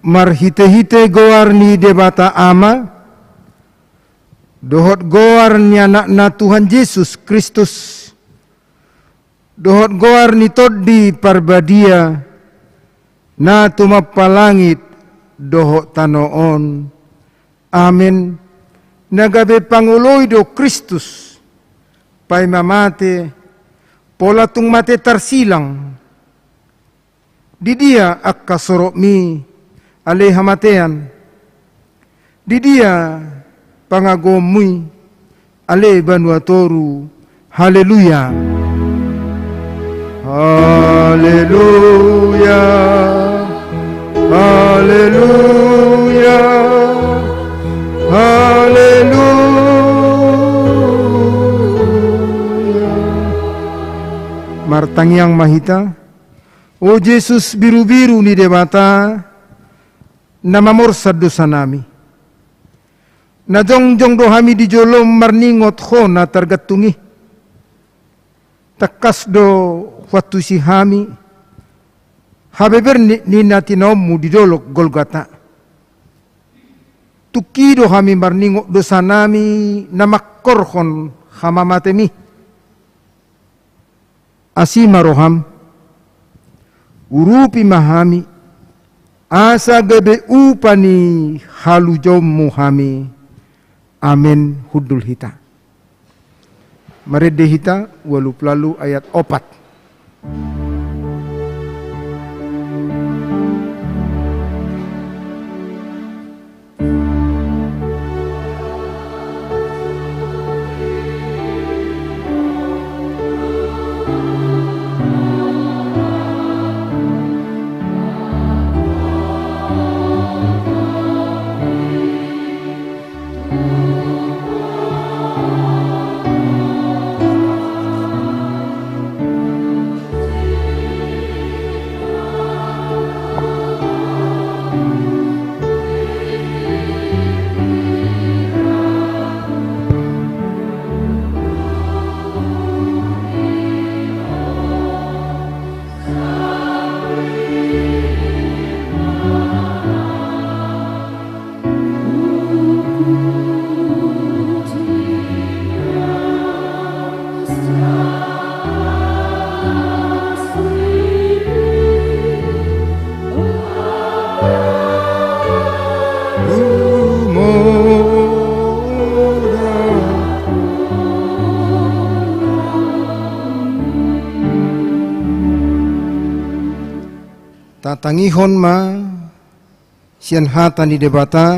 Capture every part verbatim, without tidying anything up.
Marhitehite goar ni Debata Ama, dohot goar ni Anakna Tuhan Jesus Kristus, dohot goar ni Tondi Parbadia, na tumompa langit dohot tano on. Amen. Na gabe pangoloi do Kristus, paima mate, pola tung mate tarsilang. Di dia angka sorokmi, ale hamatean? Di dia pangagoonmi, ale banua toru? Haleluya. Haleluya. Haleluya. Haleluya. Martangiang ma hita. O Jesus, birubiru ni Debata, na mamorsan dosanami. Na jongjong do hami di jolom marningot Ho na targantung i. Tangkas do huantusi hami habeberan ni, ni na tinaonmu di dolok Golgata. Tungki do hami marningot dosanami na mangkorhon hamamatemi. Asi ma roham, urupi ma hami, asa gabe upa ni halujaonmu hami. Amen. Hundul hita. Marende hita ualu pulu ualu ayat opat. Tatangihon ma sian hata ni Debata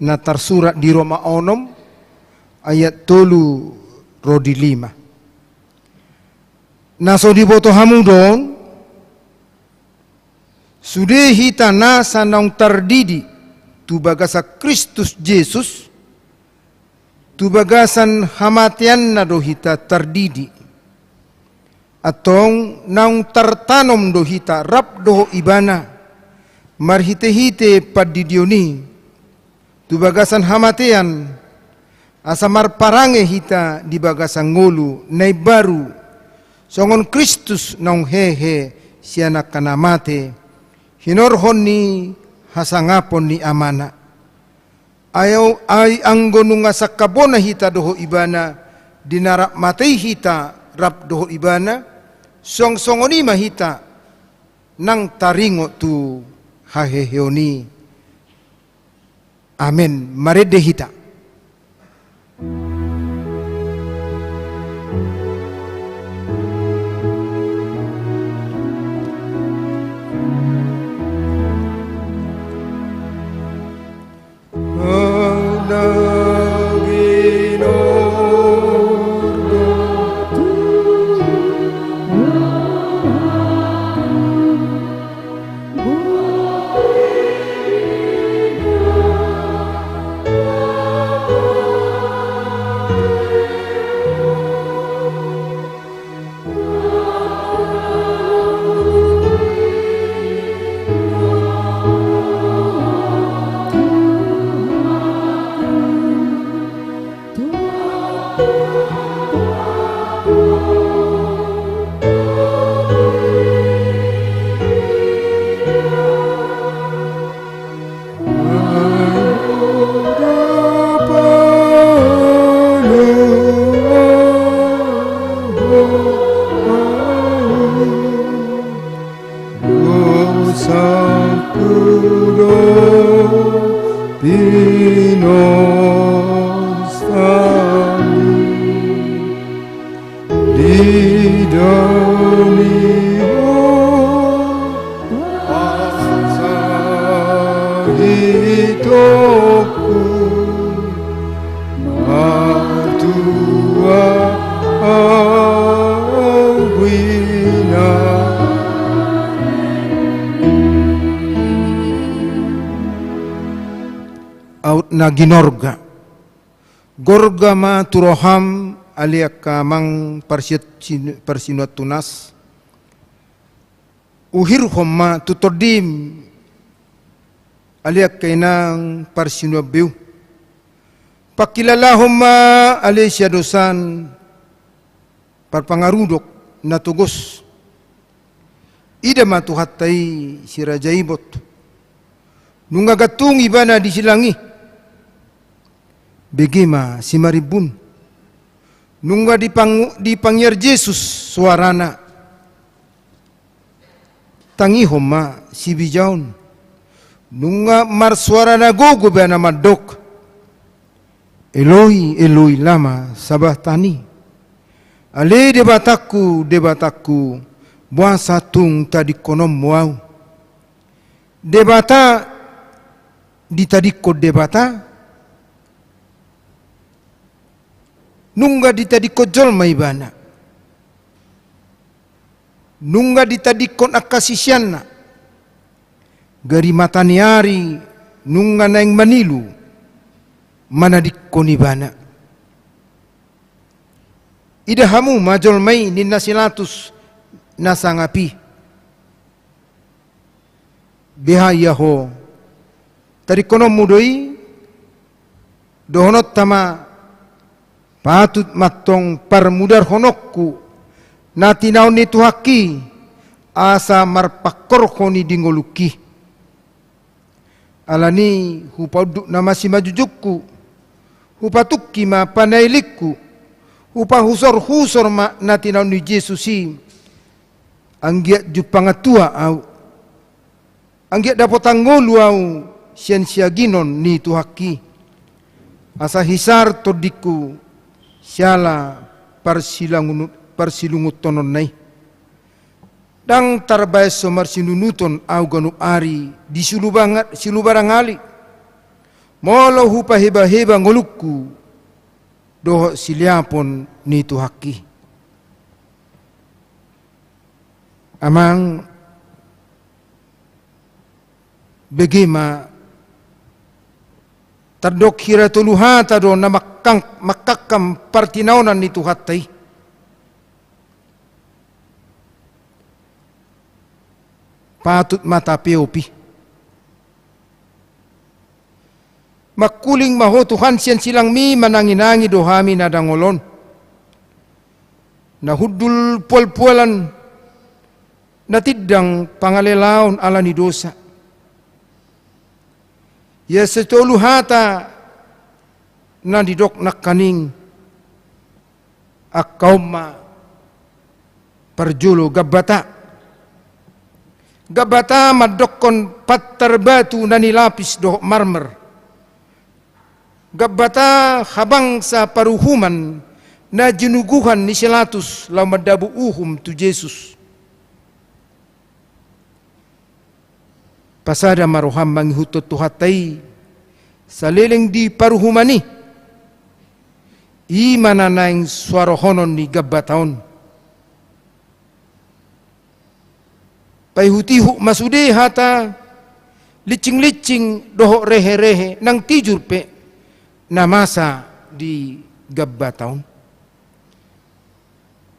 na tarsurat di Roma onom ayat tolu ro di lima. Na so diboto hamu do on, sude hita nasa naung tardidi tu bagasan Kristus Jesus, tu bagasan hamateanna do hita tardidi. Antong naung tartanom do hita rap dohot Ibana, marhitehite pandidion i, tu bagasan hamatean, asa marparange hita di bagasan ngolu na imbaru, songon Kristus naung hehe sian angka na mate, hinorhon ni hasangapon ni Amana. Ai, ai anggo nunga sangkap bona hita dohot Ibana, di na rap mate i hita rap dohot Ibana, suang songon i ma hita nang taringot tu haheheon i. Amen. Marende hita. Didoni ho asa hitongku, martua au hina. Aut na ginorga. Gorga ma tu roham, ale angka amang parsiat-, sin-, parsinuan tunas. Uhirhon ma tu tondim, ale angka inang parsinuan beu. Pangkilalahon ma ale siadosan, parpangarudok na togos. Ida ma Tuhanta i si Raja Ibot. Nunga gantung ibana di silang i. Bege ma simarimbun. Nunga dipang-, dipangiar Jesus soarana. Tangihon ma sibijaon. Nunga marsoara na gogo ibana mandok. Eloi, Eloi, lama sabachthani. Ale Debatangku, Debatangku, boasa tung tadingkononmu au. Debata ditadingkon Debata, nunga ditadingkon jolma ibana. Nunga ditadingkon angka siseanna. Gari mata ni ari nunga naeng manilu manadingkon ibana. Ida hamu ma jolma i, ninna si Latus na sangap i. Beha ia ho? Tadingkononmu do i? Dohononta ma, patut ma antong parmudarhononku na tinaon ni Tuhangki, asa marpangkorhon i di ngolungki. Alani hupaunduk nama simajujungku, hupatungki ma panailingku, hupahusorhusor ma na tinaon ni Jesus i, anggiat jumpang antua au. Anggiat dapotan ngolu au sian siaginon ni Tuhangki. Asa hisar tondingku siala parsilangunu-, parsilunguthononna i. Ndang tarbaen so marsinunuton au ganup ari di silubanga-, silubarangali. Molo hupahebaheba ngolungku dohot sileapon ni Tuhangki. Amang, bege ma, tardok hira tolu hata do na mangkang-, mangkangkang partinaonan ni Tuhanta i. Patut ma tapeop i. Mangkuling ma ho Tuhan sian silangmi, mananginangi do hami na dangol on. Na hundul pualpualan, na tindang pangalelaon ala ni dosa. Ia sitolu hata na nidok nangkaning, angka on ma parjolo Gabbata. Gabbata mandokkon pantar batu na nilapis dohot marmer. Gabbata habangsa paruhuman na jinuguhan ni si Latus laho mandabo uhum tu Jesus. Pasada ma roham mangihuthon Tuhanta i saleleng di paruhuman i. I ma na naeng suarohonon ni Gabbata on. Paihutihut ma sude hata lincinglinci dohot reherehe nang tijur pe na masa di Gabbata on.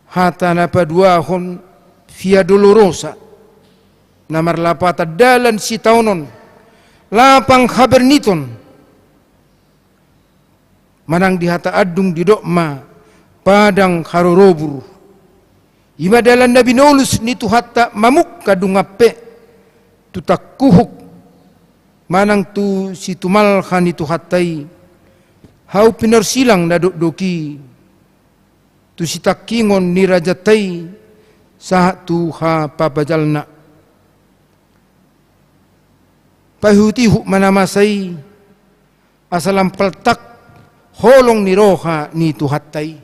Hata na paduahon Via Dolorosa, na marlapatan dalan sitaonon, lapang haberniton. Manang di hata andung didok ma padang harorobur. I ma dalan na binolus ni Tuhanta mamungka dongan pe tu tangkuhuk manang tu situmalha ni Tuhanta i. Hau pinorsilang na dokdok i tu sitangkingon ni rajanta i sahat tu hapapajalna. Paihutihut ma na masa i asa lam paltak holong ni roha ni Tuhanta i.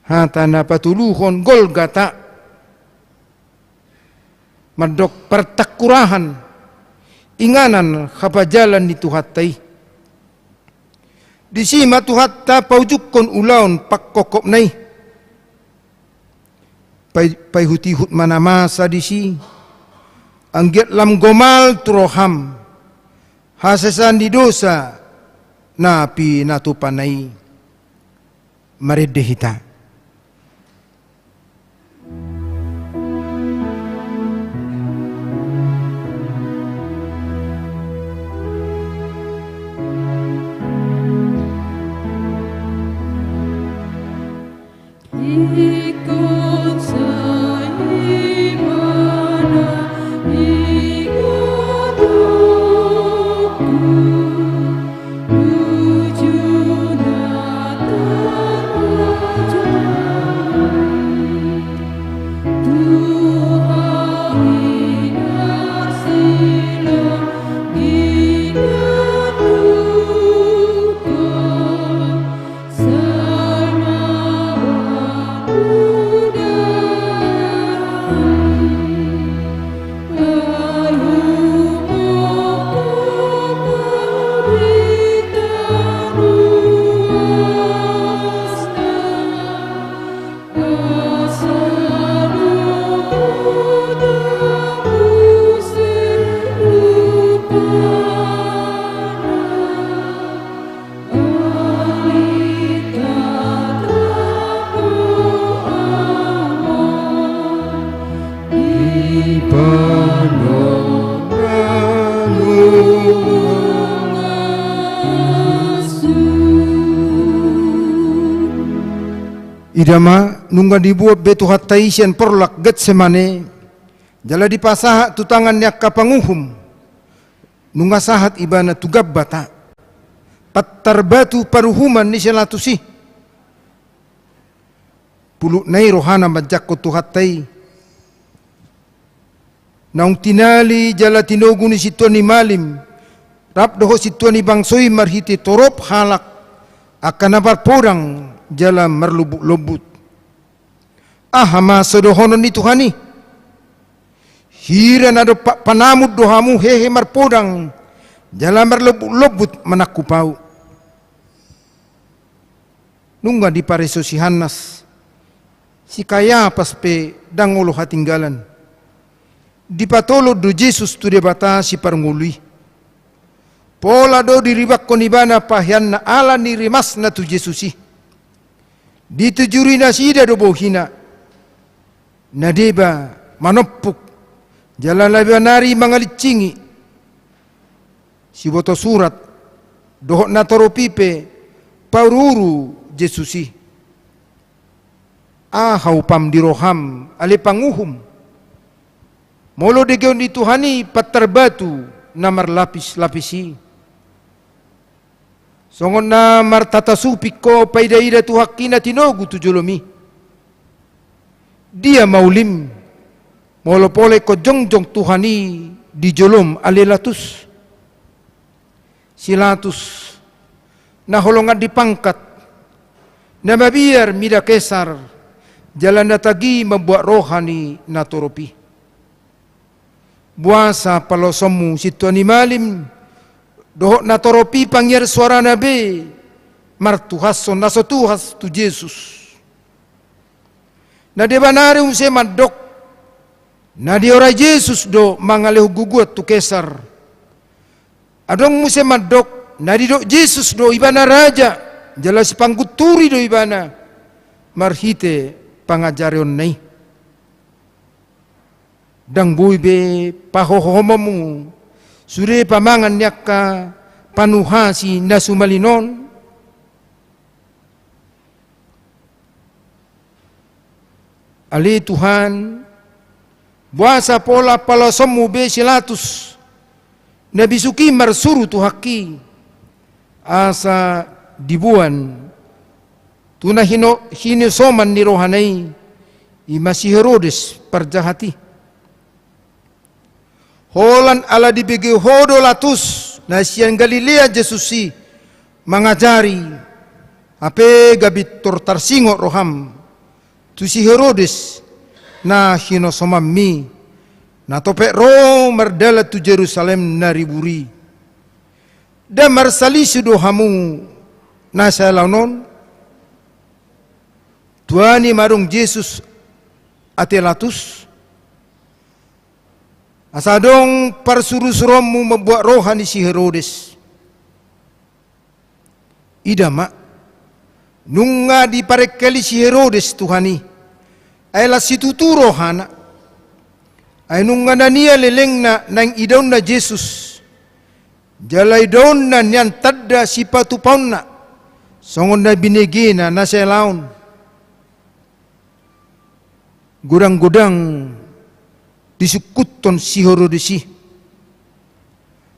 Hata na patoluhon Golgata, mandok partangkurahan, inganan hapajalan ni Tuhanta i. Disi ma Tuhanta paujungkon ulaon pangkophopna i. Pai-, paihutihut ma na masa disi, anggiat lam gomal tu roham hasesaan ni dosa na pinatupana i. Marende hita. Ida ma, nunga dibuat be Tuhanta i sian porlak Getsemane, jala dipasahat tu tangan ni angka panguhum, nunga sahat ibana tu Gabbata, pantar batu paruhuman ni si Latus i. Pulutna i rohana manjangkon Tuhanta i. Naung tinali jala tinogu ni sintua ni malim, rap dohot sintua ni bangso i marhite torop halak, angka na marpodang jala marlombutlombut. Aha ma so dohonon ni Tuhan i? Hira na dompak panamut do hamu hehe marpodang, jala marlombutlombut manangkup ahu. Nunga dipareso si Hannas, si Kayapas pe ndang olo hatinggalan. Dipatolon do Jesus tu Debata siparngolu i. Pola do diribakkon ibana paheanna ala ni rimasna tu Jesus i. Ditujuri nasida do bohina. Na deba manompuk, jala na deba nari mangalinsingi. Siboto surat dohot natorop i pe pauruuru Jesus i. Aha upam di roham, ale panguhum, molo digeon ni Tuhan i pantar batu na marlapislapis i? Songon na martatasuping ho paidaida Tuhangki na tinogu tu jolom i. Dia ma ulim, molo pola ingkon jongjong Tuhan i di jolom, ale Latus? Si Latus, na holongan di pangkat, na mabiar mida Kesar, jala na tagi mambuat roha ni natorop i. Boasa palaosonmu sintua ni malim, dohot natorop i pangiar suarana be, martuhashon na so tuhash tu Jesus? Na deba nari muse mandok, na diorai Jesus do mangalehon gogoan tu Kesar. Adong muse mandok, na didok Jesus do ibana raja, jala sipanggunturi do ibana marhite pangajarionna i. Ndang boi be pahohomonmu sude pamangan ni angka panuhasi na sumalin on? Ale Tuhan, boasa pola palaosonmu be si Latus, na bisuk i marsuru Tuhangki, asa diboan tu na hino-, hinisoman ni rohana i, i ma si Herodes parjahat i. Holan ala dibege ho do Latus, na sian Galilea Jesus i mangajari, hape gabe pintor tarsingot roham. tu si Herodes na hinosomanmi, na topet ro mardalan tu Jerusalem na ribur i. Nda marsalisi do hamu na sai laon on? Tuani ma adong Jesus ate Latus? Asa adong parsurusuruonmu mambuat roha ni si Herodes. Ida ma, nunga diparengkeli si Herodes Tuhan i, ai las situtu rohana. Ai nunga na nian lelengna naeng idaonna Jesus, jala idaonna nian tanda sipatupaonna, songon na binegena na sai laon. Godang-godang disungkuthon si Herodes i.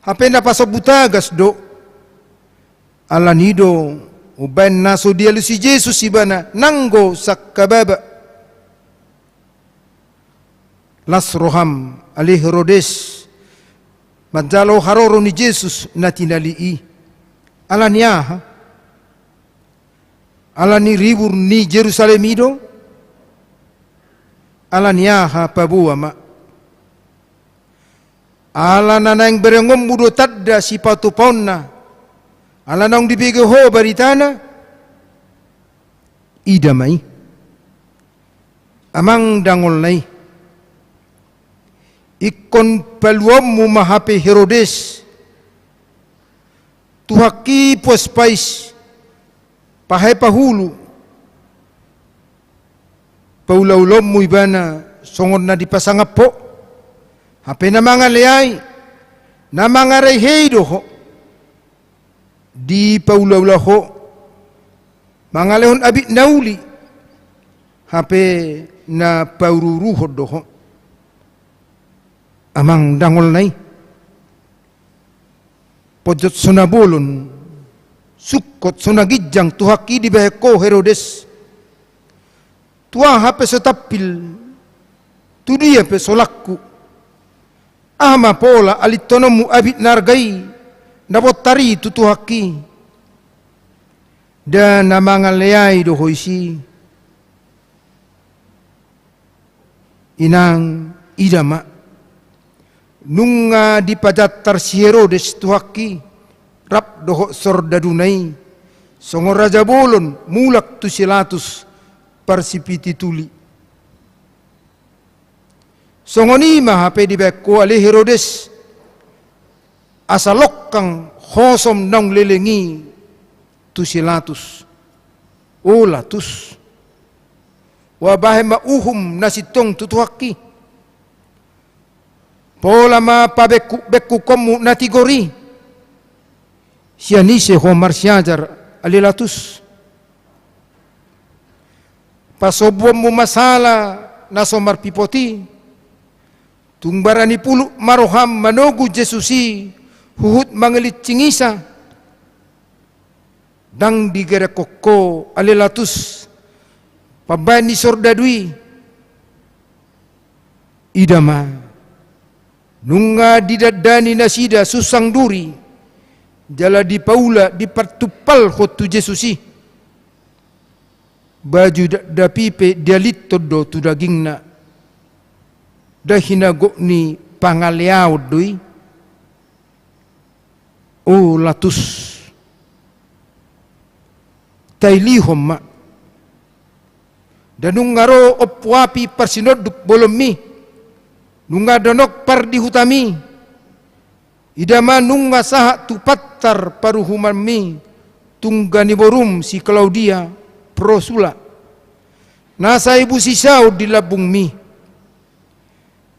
Hape na pasombu tagas do. Alani i do umbaen na so dialusi Jesus ibana nanggo sangkababa. Las roham ale Herodes manjalo haroro ni Jesus na tinali i. Alani aha? Alani ribur ni Jerusalem i do? Alani aha? Paboa ma. Ala na naeng berengonmu do tanda sipatupaonna, ala naung dibege ho baritana. Ida ma i. Amang dangolna i, ingkon paluaonmu ma hape Herodes. Tuhak i puas pais, pahe pahulu, paulaulaonmu ibana songon na dipasangap ho. Hape na mangaleai, na mangarehei do ho. Dipaulaula ho, mangalehon abit na uli, hape na pauruuruhon do ho. Amang dangolna i, ponjot so na bolon, sungkot so na ginjang tuhak i dibahen ho Herodes. Tu aha pe so tampil, tu dia pe so langku, aha ma pola alintononmu abit na arga i na bontar i tu tuhak i? Nda na mangaleai do ho disi? Inang, ida ma. Nunga dipajantar si Herodes tuhak i rap dohot sordaduna i, songon raja bolon mulak tu si Latus parsipiti tuli. Songon i ma hape dibahen ho ale Herodes, asa longkang hosom naung leleng i tu si Latus. O Latus, ua bahen ma uhum na sintong tu tuhak i. Pola ma pabengkukbengkukonmu na tigor i. Sian ise ho marsiajar ale Latus? Pasombuonmu ma sala na so marpipot i. Tung barani puluk ma roham manogu Jesus i huhut mangilincing isa. Ndang digerekhon ho ale Latus pambahen ni sordadu i. Ida ma, nunga didandani nasida sunsang duri, jala dipaula dipartumpalhon tu Jesus i. Baju dakdanak i pe dialinton do tu dagingna. Nda hinagok ni pangaleaon do i. O Latus, tailihon ma. Nda nunga ro ompu api parsinonduk bolonmi, nunga donok pardihutam i. Ida ma nunga sahat tu pantar paruhumanmi tungga ni borum si Klaudia Prosula, na sai busisaon di lambungmi.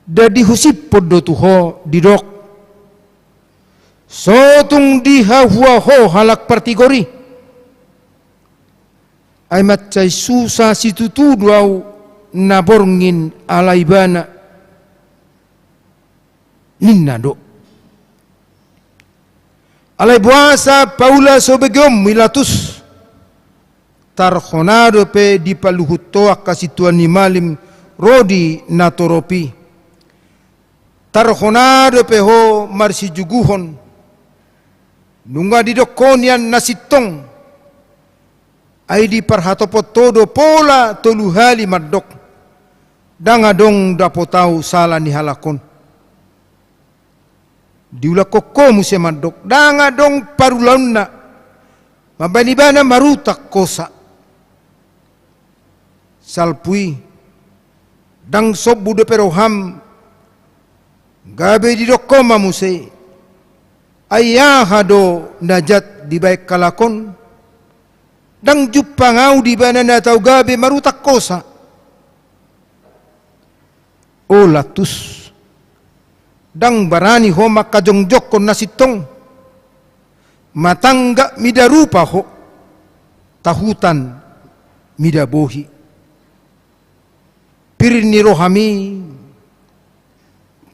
Nda dihusipon do tu ho didok, so tung dihahua ho halak partigor i. Ai mansai susa situtu do ahu na borngin ala ibana, ninna do. Alai boasa paula so begeonmu i Latus? Tarhona dope dipaluhut ho angka sintua ni malim ro di natorop i. Tarhona dope ho marsijuguhon. Nunga didok ho nian na sintong. Ai diparhatopot ho do pola tolu hali mandok: Ndang adong dapot ahu sala ni halak on. Diulakhon ho muse mandok: Ndang adong parulaonna mambahen ibana marhutang hosa. Salpu i, ndang sombu dope roham, gabe didok ho ma muse: Ai aha do na jat dibahen halak on? Ndang jumpang ahu di ibana na tau gabe marhutang hosa. O Latus, ndang barani ho manghajongjongkon na sintong? Matanggap mida rupa ho, tahutan mida bohi. Pir ni rohami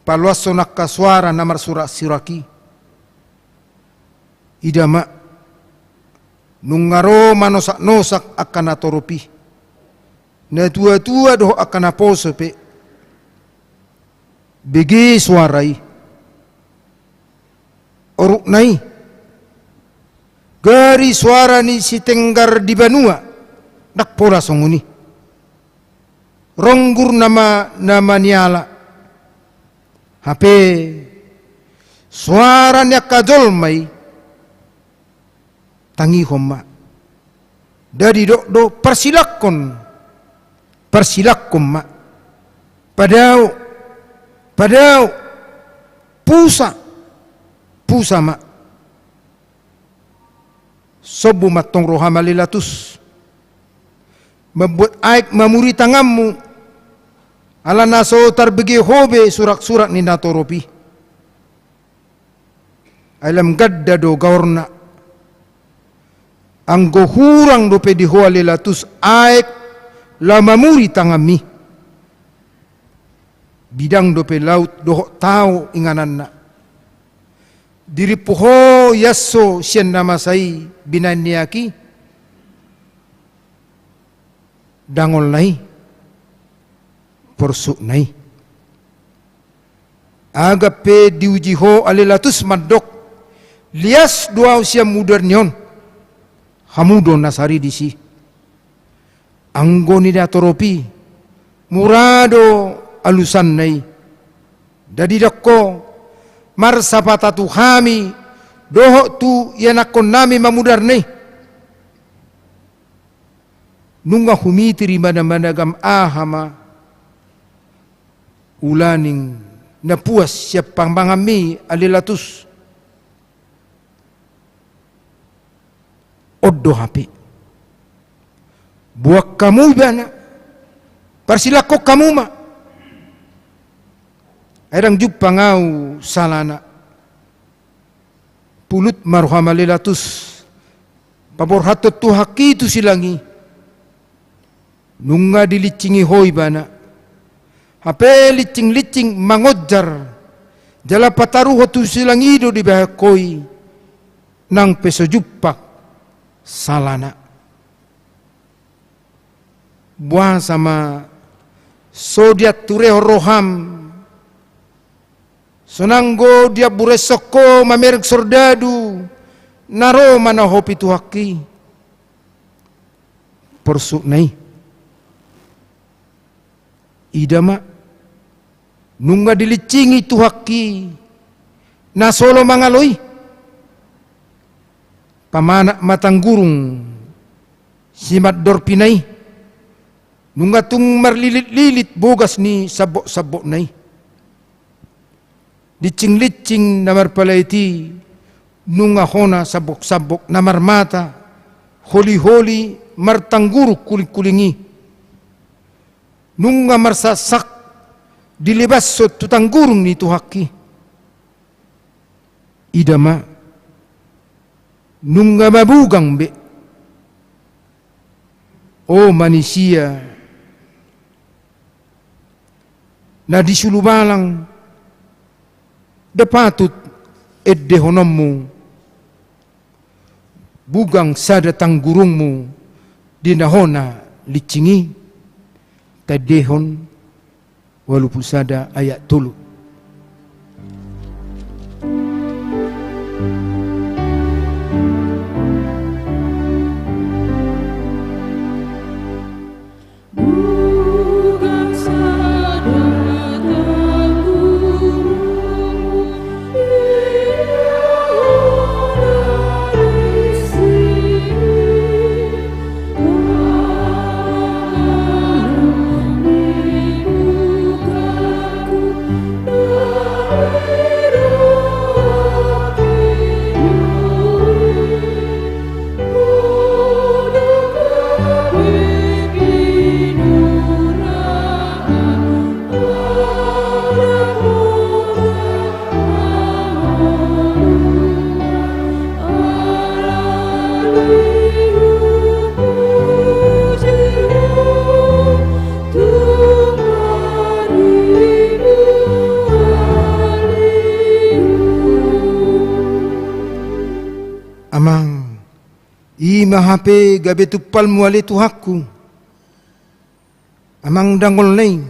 paloashon angka soara na marsuraksurak i. Ida ma, nunga ro manosaknosak angka natorop i, natuatua dohot angka naposo pe. Bege soara i. Orukna i, gari soara ni sitenggar di banua, ndang pola songon i. Ronggur nama, nama ni ala. Hape soara ni angka jolma i, tangihon ma. Ndada didok do: Parsilangkon, parsilangkon ma. Padao, padao. Pusa, pusa ma. Sombu ma antong roham ale Latus, mambuat aek mamuri tanganmu, ala na so tarbege ho be suraksurak ni natorop i. Ai lam ganda do gaorna. Anggo hurang dope di ho ale Latus aek laho mamuri tanganmi, bidang dope laut dohot tao ingananna. Dirimpu ho i anso sian na masa i binaen ni aek i, dangolna i, porsukna i. Agap pe diuji ho ale Latus mandok: Lias do ahu sian mudar ni on. Hamu do na sari disi. Anggo ni natorop i, mura do alusanna i. Ndada didok ho: Marsapata tu hami dohot tu ianakkonnami ma mudarna i. Nunga humitir i manang managam aha ma ulaning na puas sian pamanganmi ale Latus. On do hape. Boan hamu ibana. Parsilangkon hamu ma. Ai ndang jumpang ahu salana. Pulut ma roham ale Latus, paborhathon Tuhanki tu silang i. Nunga dilinsingi ho ibana. Hape linsinglinsingi mangonjar jala pataruhon tu silang i do dibahen ho i, nang pe so jumpang salana. Boasa ma so dianturehon roham, sonang do diamburehon ho mamereng sordadu na ro manahopi Tuhanki? Porsukna i. Ida ma, nunga dilinsingi Tuhanki na so olo mangalo i. Pamanat ma tanggurung simandorpina i, nunga tung marlilitlilit bogas ni samboksambokna i. Linsinglinsing na marpalait i, nunga hona samboksambok na marmata holiholi martanggurung kulingkuling i, nunga marsaksak dilebashon tu tanggurung ni Tuhanki. Ida ma, nunga mabugang be, o manisia na di sulubalang, nda patut endehononmu bugang sada tanggurungmu di na hona linsing i. Taendehon ualu pulu sada ayat tolu. Ima hape gabe tumpalmu ale Tuhanku, amang dangolna i.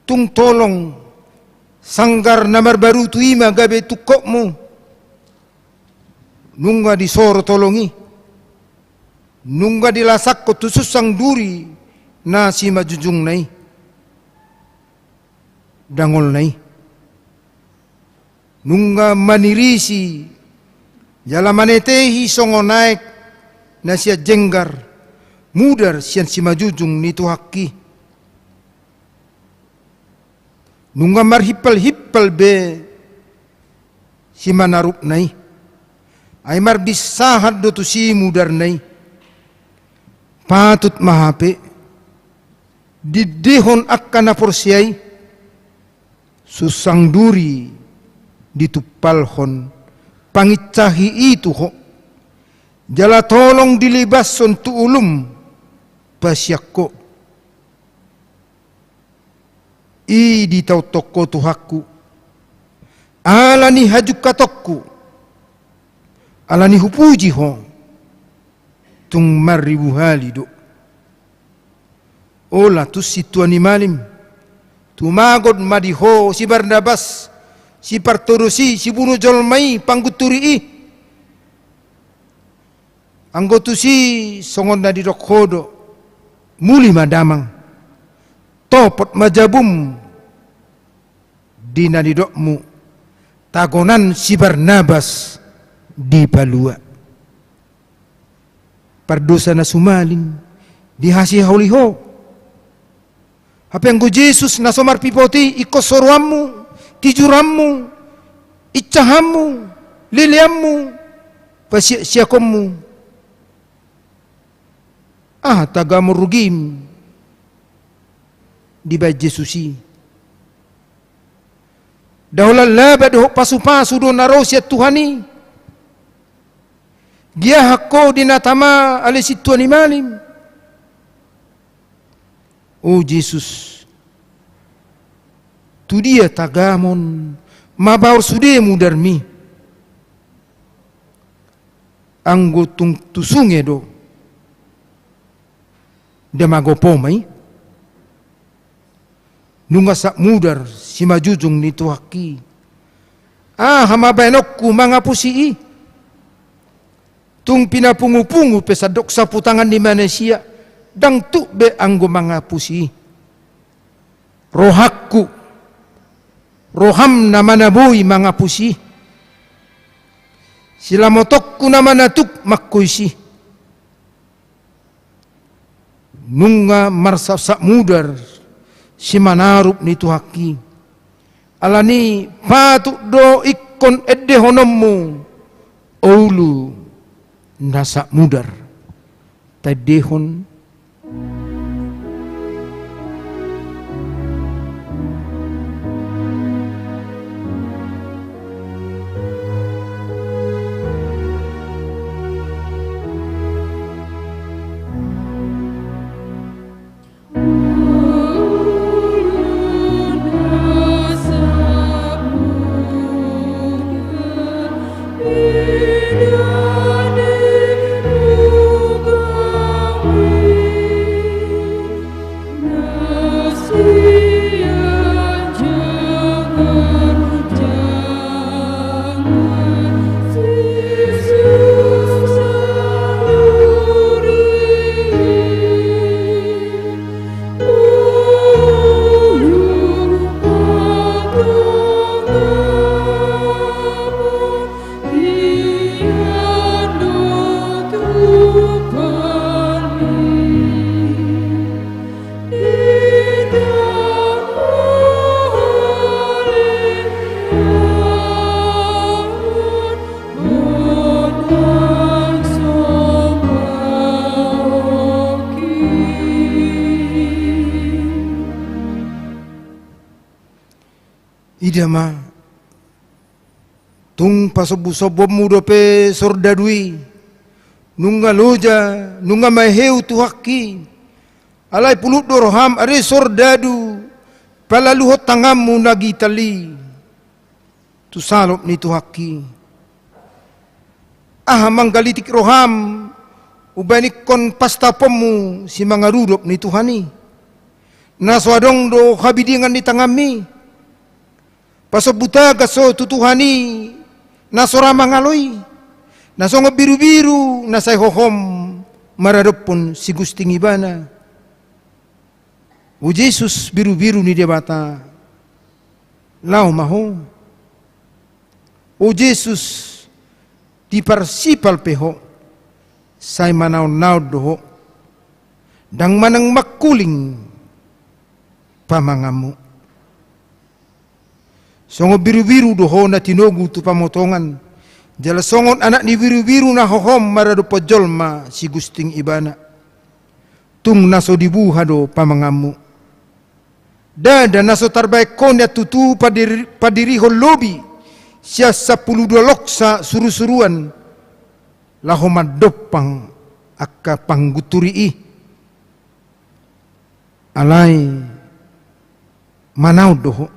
Tung tolong, sanggar na marbarutu i ma gabe tungkotmu. Nunga disoro tolong i, nunga dilasakkon tu sunsang duri na simanjujungna i, dangolna i. Nunga manirisi jala manetehi songon aek na sian jenggar, mudar sian simanjujung ni Tuhanki. Nunga marhimpal-himpal be simanarupna i, ai marbinsahan do tusi mudarna i. Patut ma hape diendehon angka na porsea i, sunsang duri ditumpalhon, panginsahi i tu ho, jala tolong dilibashon tu ulum, pasian ho. I ditaothon ho Tuhanku, ala ni hajungkatonku, ala ni hupuji ho tung marribu hali do. Olo tung sintua ni malim, tumagon ma di ho si Barnabas, si partodos i, si bunu jolma i, panggunturi i. Anggo tusi songon na didok ho do, muli ma damang, topot ma jabum di na nidokmu, tagonan si Barnabas dipalua. Pardosa na sumalin, dihasiholi ho. Hape anggo Jesus na so marpipot i, ingkon soroanmu, tijuranmu, insahanmu, leleanmu, pasiaksiakonmu. Aha tagamon rugim dibaen Jesus i? Nda holan laba dohot pasupasu do na ro sian Tuhan i. Giahan ho di na tama ale sintua ni malim. O Jesus, tu dia tagamon mabaor sude mudarmi? Anggo tung tu sunge do, nda magopo ma i? Nunga sap mudar simanjujung ni Tuhanki. Aha ma baenonku mangapusi i? Tung pinapungupungu pe sandok saputangan ni manisia, ndang tuk be anggo mangapusi i. Rohangku, roham nama na boi mangapusi i. Silamotonku nama na tuk mangkoisi i. Nunga marsapsap mudar simanarup ni Tuhanki. Alani patut do ingkon endehononmu ulu na sap mudar. Taendehon. Ida ma, tung pasombusombuonmu dope sordadu i, nunga loja, nunga maheu Tuhanki. Alai pulut do roham are sordadu, palaluhon tanganmu na gital i tu salop ni Tuhanki. Aha manggalitik roham, Umbaen ingkon pastaponmu simangarudop ni Tuhan i. Na so adong do habidingan ni tanganmi. Pasombu tagas ho tu Tuhan i, na so ra mangalo i. Na songon birubiru na sai hohom maradophon sigusting ibana. O Jesus, birubiru ni Debata, laho ma ho. O Jesus, diparsipal pe ho, sai manaonnaon do ho. Ndang manang mangkuling pamanganmu. Songon birubiru do ho na tinogu tu pamotongan, jala songon anak ni birubiru na hohom maradophon jolma sigusting ibana. Tung na so dibuha do pamanganmu. Ndada na so tarbaen ho nian tutu padiri-, padirihon lobi sian sampulu dua loksa surusuruan, laho mandompang angka panggunturi i. Alai manaon do ho.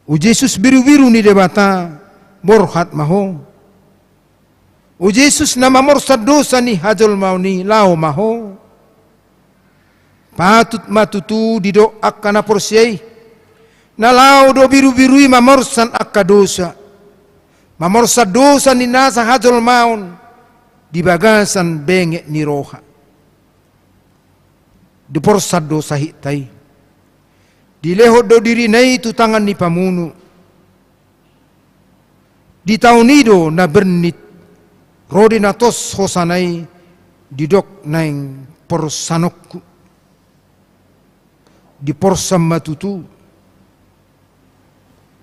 O Jesus, birubiru ni Debata, borhat ma ho. O Jesus, na mamorsan dosa ni hajolmaon i, laho ma ho. Patut ma tutu didok angka na porsea i, na laho do birubiru i mamorsan angka dosa, mamorsan dosa ni nasa hajolmaon di bagasan benget ni roha. Diporsan do sahitna i. Dilehon do dirina i tu tangan ni pamunu. Ditaon i do na bernit, ro di na tos hosana i, didok naeng porsanonku. Diporsan ma tutu.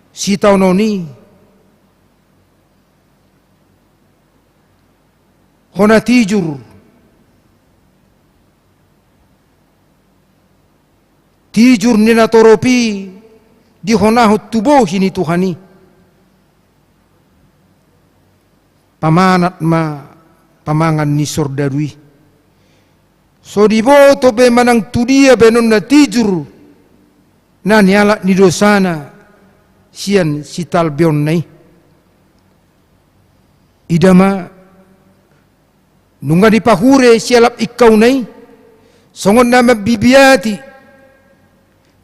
Sitaonon i. Hona tijur. Tijur ni natorop i dihonahon tu bohi ni Tuhan i. Pamanat ma pamangan ni sordadu i. So diboto be manang tudia baenonna tijur na nialap ni dosana sian sitalbeonna i. Ida ma, nunga dipahure sialap ingkauna i, songon na mambibiati,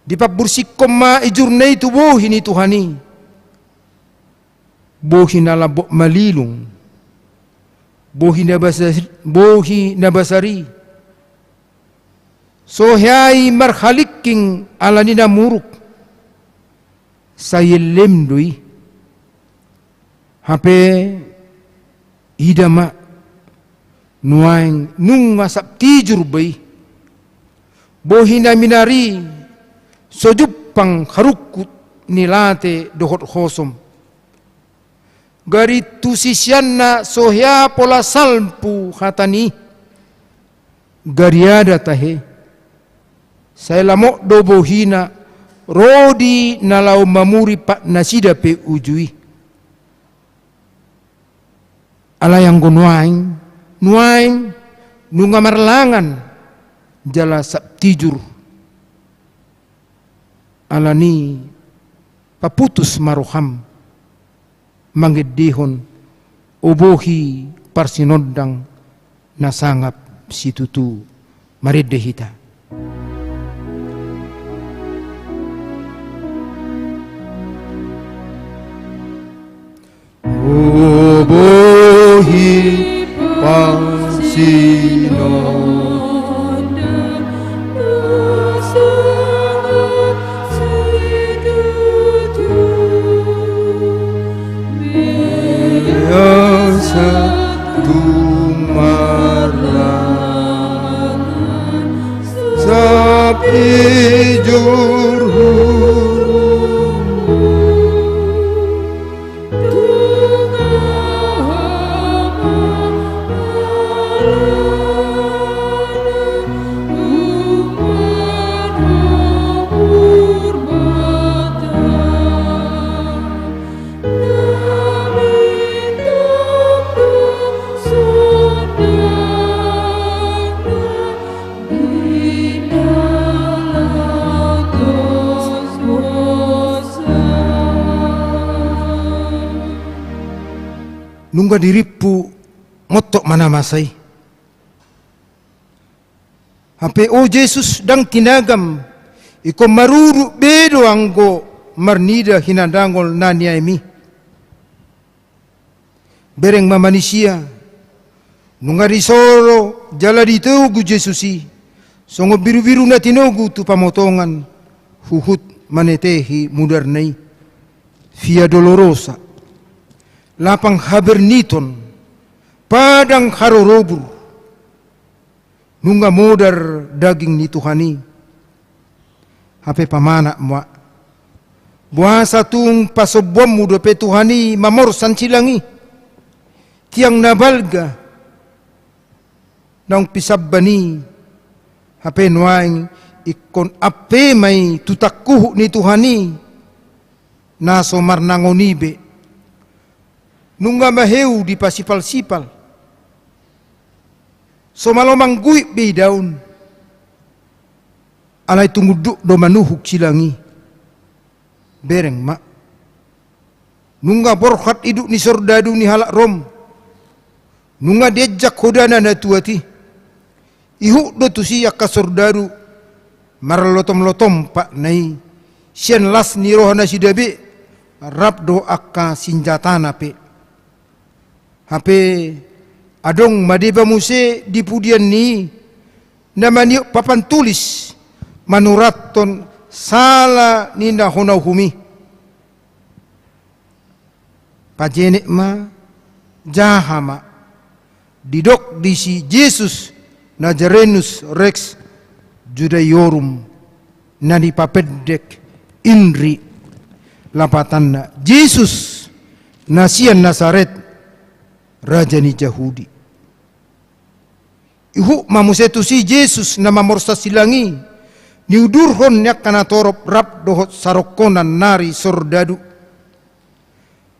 dipambursihon ma ijurna i tu bohi ni Tuhan i. Bohi na lambok malilung, bohi na basa-, bohi na basari. So hea i marhalingking ala ni na muruk, sai ellem do i. Hape ida ma, nuaeng nunga sap tijur be i. Bohi na minari so jumpang harungkut ni late dohot hosom. Gari tu siseanna so hea pola salpu hata ni i. Gariada tahe. Sai lamok do bohina ro di na laho mamuri pat nasida pe uju i. Alai anggo nuaeng, nuaeng nunga marlangan jala sap tijur. Alani i paputus ma roham mangendehon o bohi parsinondang na sangap situtu. Marende hita. O bohi parsinondang. Biasa tung marlangan sapijur hurungmu. Nunga dirimpu montok ma na masa i. Hape o Jesus, ndang tinagam, ingkon marurut be do anggo marnida hinadangol na niaemi. Bereng ma manisia, nunga disoro jala ditogu Jesus i, songon birubiru na tinogu tu pamotongan, huhut manetehi mudarna i. Via Dolorosa, lapang haberniton, padang harorobur. Nunga modar daging ni Tuhan i. Hape pamanat ma. Boasa tung pasombuonmu dope Tuhan i mamorsan silang i? Tiang na balga naung pisamban i. Hape nuaeng ingkon ampe ma i tu tangkuhuk ni Tuhan i, na so marnangon i be. Nunga maheu dipasipalsipal. So malo mangguit be idaon. Alai tung unduk do manuhuk silang i. Bereng ma. Nunga borhat idut ni sordadu ni halak Rom. Nunga dienjak hodana na tuat i. Ihut do tusi angka sordadu marlotomlotom patna i, sian las ni roha nasida be, rap dohot angka sinjatana pe. Hape adong ma deba muse di pudian ni i na maniop papan tulis manurathon sala ni na hona uhum i. Pajenek ma, jaha ma. Didok disi Jesus Nazarenus Rex Judaeorum, na dipapendek INRI, lapatanna Jesus na sian Nasaret, raja ni Jahudi. Ihut ma muse tusi Jesus na mamorsan silang i, niudurhon ni angka natorop rap dohot sarongkonan nari sordadu.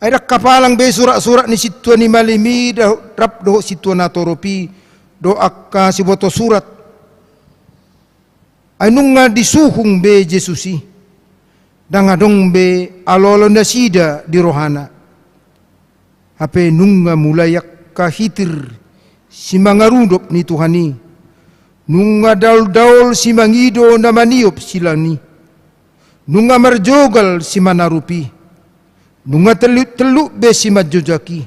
Ai ndang hapalang be suratsurat ni sintua ni malim i, rap dohot sintua natorop i, dohot angka siboto surat. Ai nunga disuhung be Jesus i. Ndang adong be aloalo nasida di rohana. Hape nunga mulai angka hitir simangarudop ni Tuhan i. Nunga daoldaol simangido na maniop silang i. Nunga marjogal simanarup i. Nunga telluktellu be simanjojak i.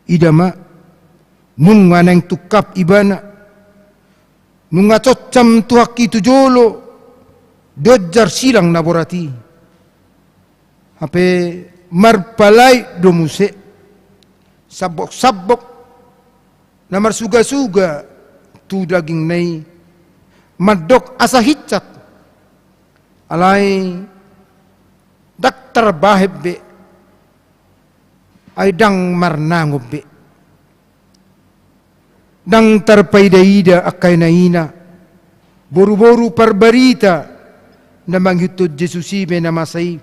Ida ma, nunga naeng tungkap ibana. Nunga concam Tuhan i tu jolo, dionjar silang na borat i. Hape marpalait do muse samboksambok na marsugasuga tu dagingna i, mandok asa hinsat. Alai ndang tarbahen be. Ai ndang marnangon be. Ndang tarpaidaida angka inaina, boruboru parbarita na mangihuthon Jesus i be na masa i.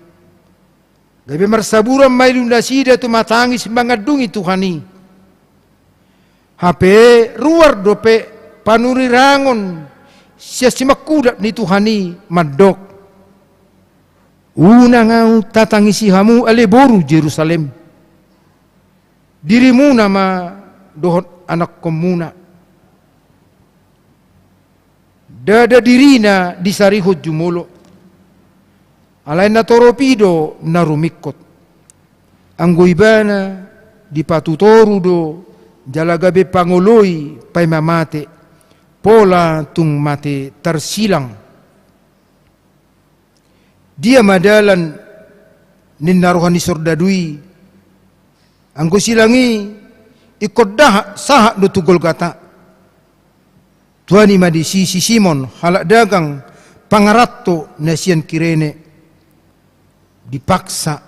Gabe marsaburan ma ilu nasida tumatangis mangandungi Tuhan i. Hape ruar dope panurirangon sian simangkudap ni Tuhan i mandok: Unang ahu tatangisi hamu ale boru Jerusalem, dirimuna ma dohot anakkonmuna. Ndada dirina disarihon jumolo. Alai natorop i do na rumingkot. Anggo ibana dipatutoru do jala gabe pangoloi paima mate, pola tung mate tarsilang. Dia ma dalan ninna roha ni sordadu i? Anggo silang i ingkon daha sahat do tu Golgata. Tuani ma disi si Simon halak dagang pangaranto na sian Kirene. Dipaksa,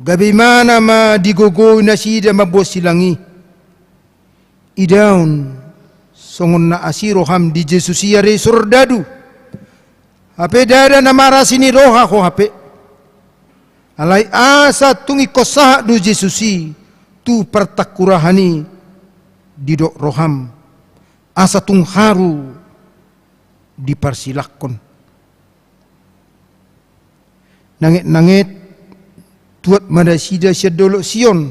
gabe imana ma digogoi nasida mamboan silang i. Idaon songon na asi roham di Jesus i, are sordadu. Hape ndada na marasi ni roha ho hape. Alai asa tung ingkon sahat do Jesus i tu partangkurahan i, didok roham, asa tung haru diparsilangkon. Nangetnanget tuat ma nasida sian dolok Sion,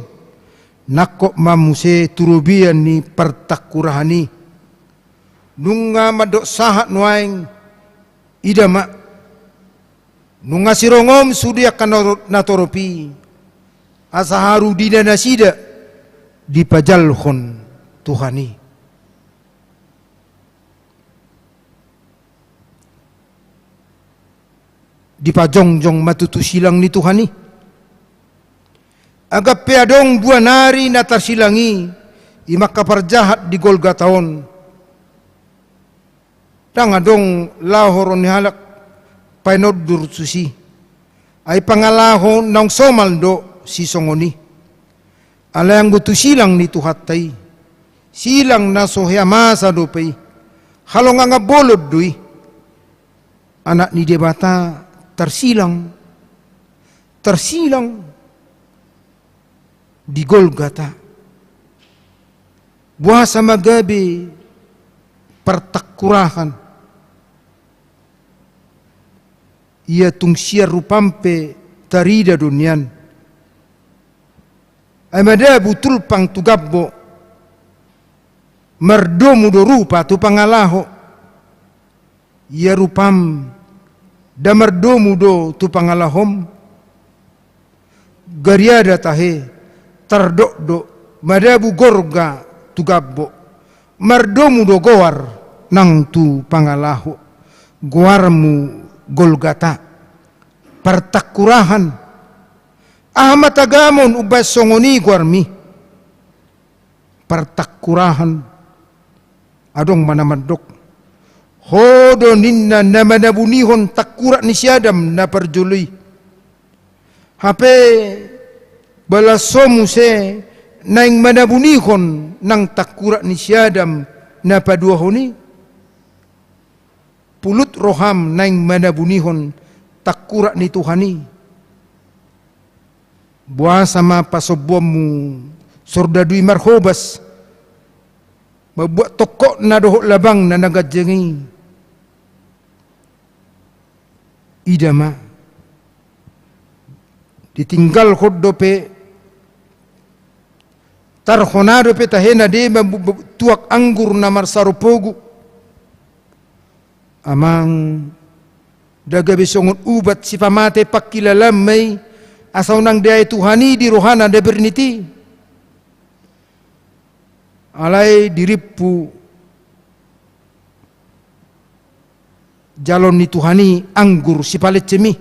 Nangkok ma muse tu robean ni partangkurahan i. Nunga mandok sahat nuaeng, ida ma. Nunga sirongom sude angka na-, natorop i, asa harudina nasida dipajalhon Tuhan i. Dipajongjong ma tutu silang ni Tuhan i. Angka pe adong dua nari na tarsilang i, i ma angka parjahat di Golgata on. Ndang adong laho ro ni halak painondur tusi. Ai pangalaho naung somal do sisongon i. Alai anggo tu silang ni Tuhanta i, silang na so hea masa dope i. Halongangan bolon do i. Anak ni Debata tarsilang, tarsilang di Golgata. Boasa ma gabe partangkurahan? Ia tung sian rupam pe tarida do nian. Ai madabu tulpang tu gambok, mardomu do rupa tu pangalaho. Ia rupam, nda mardomu do tu pangalahom? Gariada tahe, tardokdok, madabu gorga tu gambok. Mardomu do goar nang tu pangalaho. Goarmu Golgata, partangkurahan. Aha ma tagamon umbahen songon i goarmi? Partangkurahan. Adong ma na mandok, ho do ninna na manabunihon tangkurak ni si Adam na parjolo i. Hape bala so muse naeng manabunihon nang tangkurak ni si Adam na paduahon i? Pulut roham naeng manabunihon tangkurak ni Tuhan i? Boasa ma pasombuonmu sordadu i marhobas, mambuat tongkotna dohot labangna na ganjang i? Ida ma, ditinggalhon dope, tarhona dope tahe na deba mambu-, tuak anggur na marsarumpogu. Amang, nda gabe songon ubat sipamate pangkilalaanma i, asa unang diae Tuhan i di rohana na bernit i? Alai dirimpu jaloon ni Tuhan i anggur sipalensem i.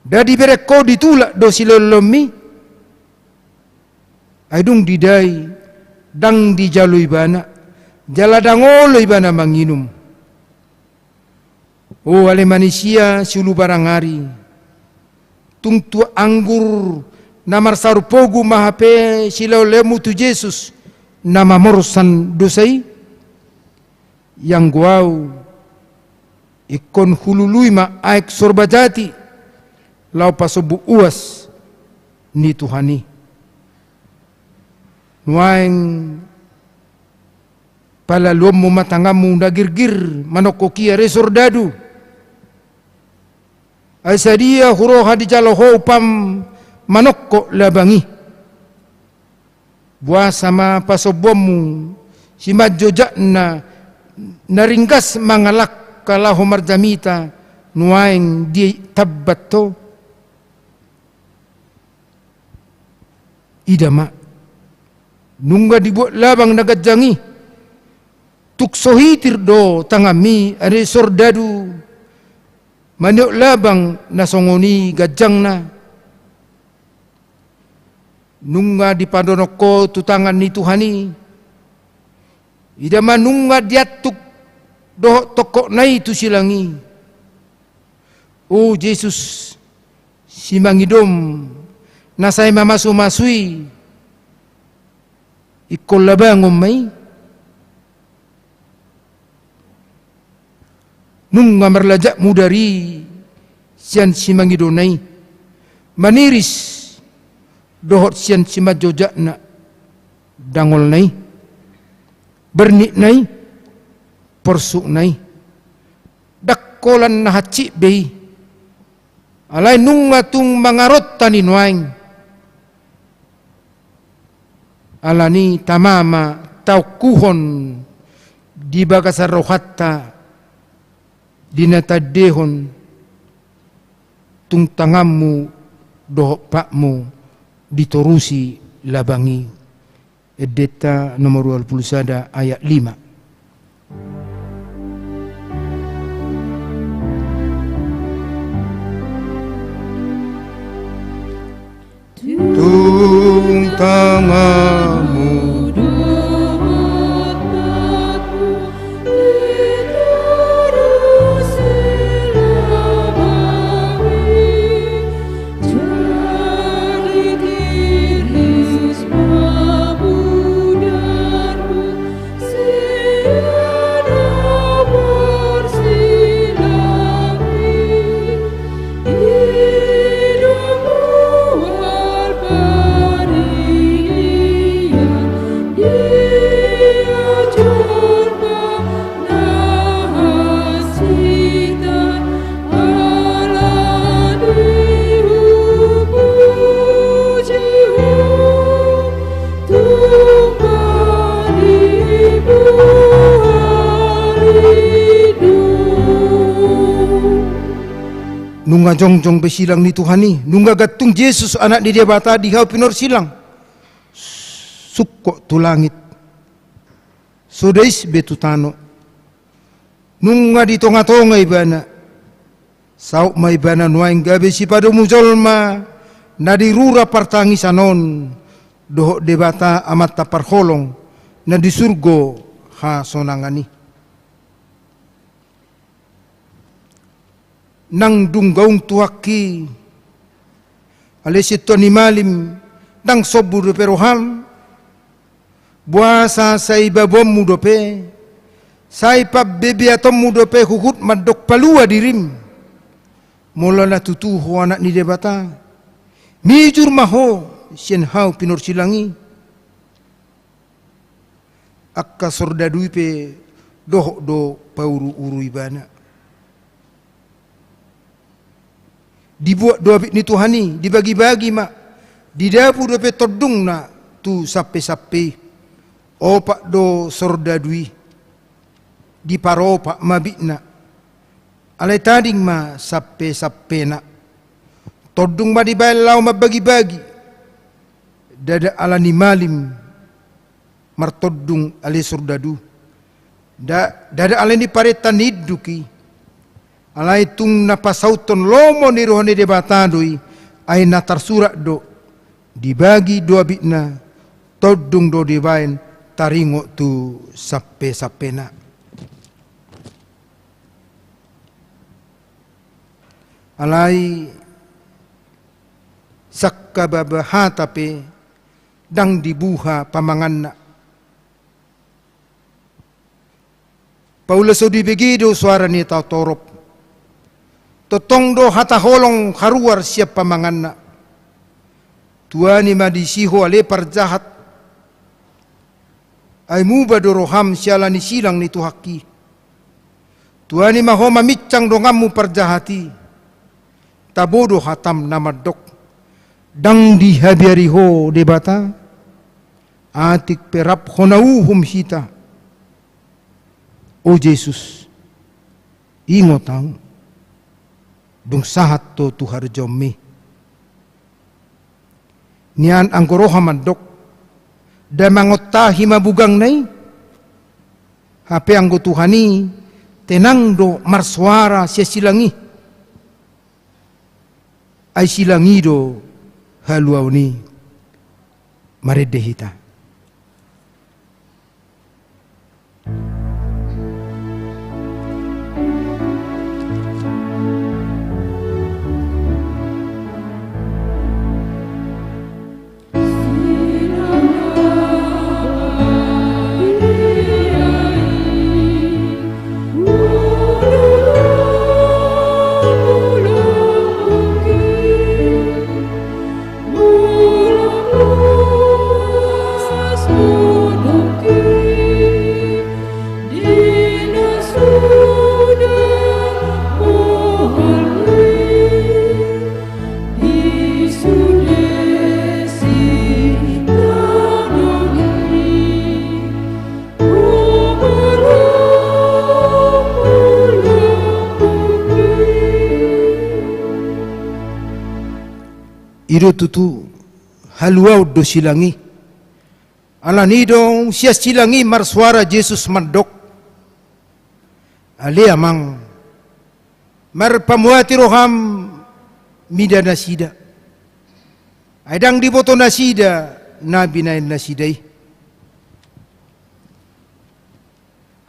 Nda dibereng ho, ditulak do silolomi. Ai dung didai, ndang dijalo ibana, jala ndang olo ibana manginum. O ale manisia siulu barang ari, tung tuak anggur na marsarumpogu ma hape silaonlaonmu tu Jesus na mamorsan dosa i? Ianggo au, ingkon hulului ma aek sorba jati laho pasombu uas ni Tuhan i. Nuaeng palaluonmu ma tanganmu na girgir manongkok i, ale sordadu. Ai sadia huroha dijalo ho umpam manongkok labang i? Boasa ma pasombuonmu simanjojakna na ringgas mangalangka laho marjamita nuaeng ditambat ho? Ida ma, nunga dibuat labang na ganjang i. Tung so hitir do tanganmi, ale sordadu, maniop labang na songon i ganjangna? Nunga dipadonok ho tu tangan ni Tuhan i. Ida ma, nunga diantuk dohot tongkotna i tu silang i. O Jesus, simangidom na sai mamasumasu i, ingkon labangon ma i. Nunga marlajak mudar i sian simangidona i, maniris dohot sian simanjojakna dangolna i, bernitna i, porsukna i. Ndang holan na hansit be i. Alai nunga tung mangaronta ni nuaeng. Alani tama ma taongkuhon di bagasan rohanta di na taendehon, tung tanganmu dohot patmu ditorusi labang i. Endenta nomor dua puluh sada ayat lima. Tung tanganmu Nunga jongjong be silang ni Tuhan i, nunga gantung Jesus, Anak ni Debata, di hau pinarsilang. Sungkot tu langit, so dais be tu tano. Nunga di tongatonga ibana. Saut ma ibana nuaeng gabe sipadomu jolma na di rura partangisan on dohot Debata Amanta parholong na di surgo hasonangan i. Nang dung gaung Tuhanki, ale sintua ni malim, ndang sombu dope roham. Boasa sai baboanmu dope, sai pambebeatonmu dope huhut mandok palua dirim? Molo na tutu ho Anak ni Debata, mijur ma ho sian hau pinarsilang i. Angka sordadu i pe dohot do pauruuru ibana. Dibuat do abit ni Tuhan i, dibagibagi ma, didabu dope tondungna tu sampesampe i. Opat do sordadu i, diparopat ma abitna. Alai tading ma sampesampena. Tondung ma dibaen laho mambagibagi. Ndada alani malim martondung ale sordadu. Nda-, ndada alani parenta ni induk i. Alai tung na pasauthon lomo ni roha ni Debata do i, ai na tarsurat do, dibagi do abitna, tondung do dibaen, taringot tu sampesampena. Alai sangkababa hata pe ndang dibuha pamanganna. Paula so dibege do soara ni hata torop. Tongtong do hata holong haruar sian pamanganna. Tuani ma disi ho ale parjahat. Ai muba do roham siala ni silang ni Tuhanki. Tuani ma ho maminsang donganmu parjahat i. Tabo do hatam na mandok. Ndang dihabiari ho Debata. Atik pe rap hona uhum hita. O Jesus, ingot ahu. Dung sahat ho tu harjaonmi. Nian anggo roha mandok, da mangontahi ma bugangna i. Hape anggo Tuhan i, tenang do marsoara sian silang i. Ai silang i do haluaon i. Marende hita. I do tutu, haluaon do silang i. Alani do sian silang i marsuara Jesus mandok: Ale Amang, marpamuati roham mida nasida. Ai ndang diboto nasida na binahen nasida i.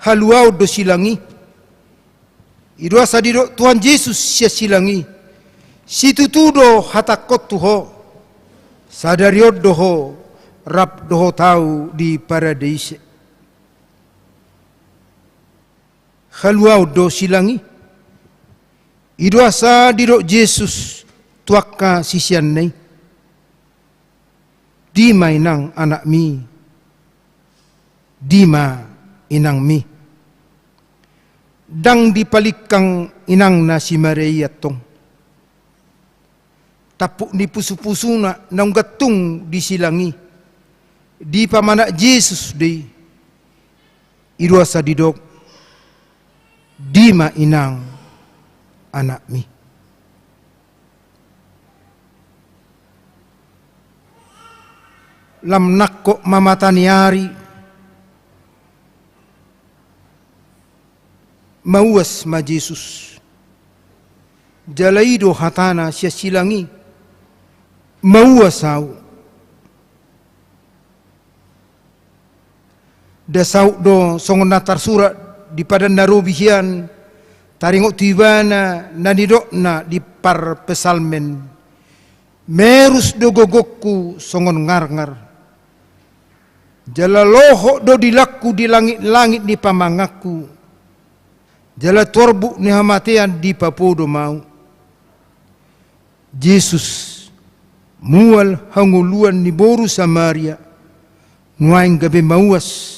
Haluaon do silang i. I do asa didok Tuhan Jesus sian silang i: Situtu do hatangkon tu ho, sadari on do ho rap dohot ahu di paradise. Haluaon do silang i. I do asa didok Jesus tu angka siseanna i: Dima inang anakmi, dima inangmi. Ndang dipalingkang inangna si Maria i antong. Tampuk ni pusupusuna naung gantung di silang i, dipamanat Jesus do i. I do asa didok: Dima inang anakmi. Lam nangkok ma mata ni ari, mauas ma Jesus. Jala i do hatana sian silang i: Mauas ahu. Nda saut do songon na tarsurat di Padan na Robi hian, taringot tu ibana na nidokna di parpsalmen: Merus do gogongku songon ngarngar, jala lohot do dilangku di langitlangit ni pamanganku, jala tu orbuk ni hamatean dipapodo ma ahu. Jesus mual hangoluan ni boru Samaria, nuaeng gabe mauas.